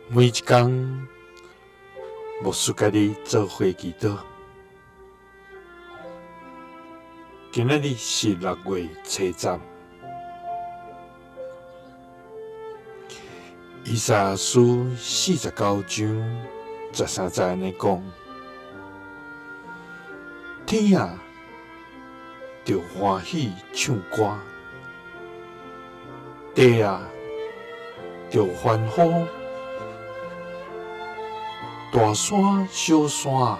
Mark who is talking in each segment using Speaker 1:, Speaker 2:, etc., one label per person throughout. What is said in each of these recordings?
Speaker 1: 每一工，牧師佮你做伙祈禱。今仔日是6月初10，以賽亞書49章13節按呢講：天啊，著歡喜唱歌；地啊，著歡呼。大山小山啊，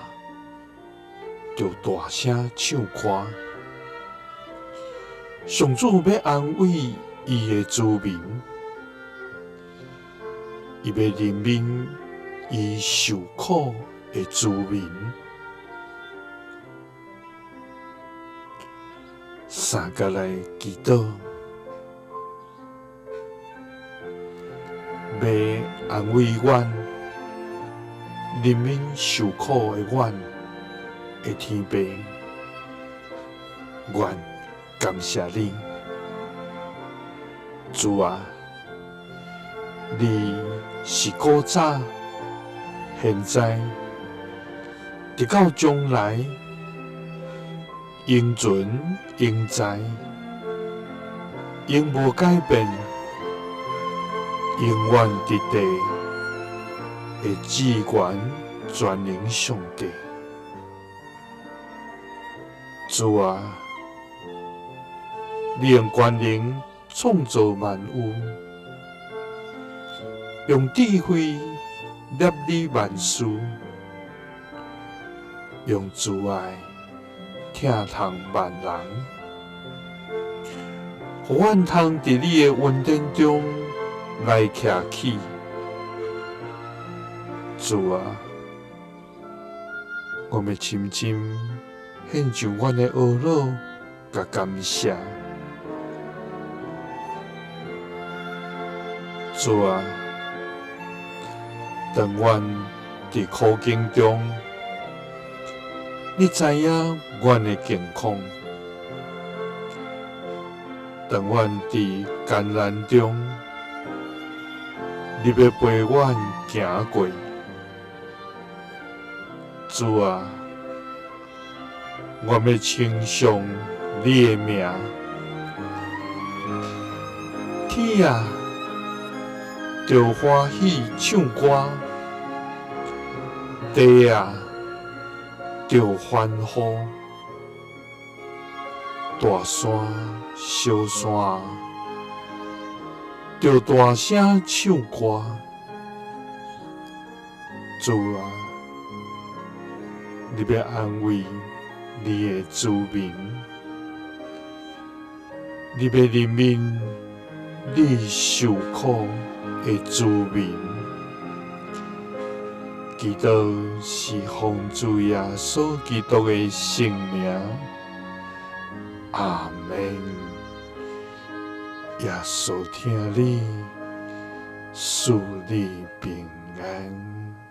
Speaker 1: 著大聲唱歌。上主欲安慰伊的子民，伊欲憐憫伊受苦的子民。三佮來祈禱，欲安慰阮，憐憫受苦的阮的天父，阮感謝你，主啊，你是古早、現在，直到將來，永存永在，永無改變，永遠佇地的至懸全能上帝。主啊，你用權能創造萬有，用智慧攝理萬事，用慈愛疼痛萬人，予阮通佇你的恩典中來徛起。主啊，我欲深深獻上阮的懊惱佮感謝。主啊，當阮佇苦境中，你知影阮的境況；當阮佇艱難中，你欲陪阮行過。主啊，我欲稱頌你的名。天啊，著歡喜唱歌；地啊，著歡呼。大山小山，著大聲唱歌。主啊，你欲安慰你的子民，你欲憐憫你受苦的子民。祈禱是奉主耶穌基督的聖名，阿們。耶穌疼你，賜你平安。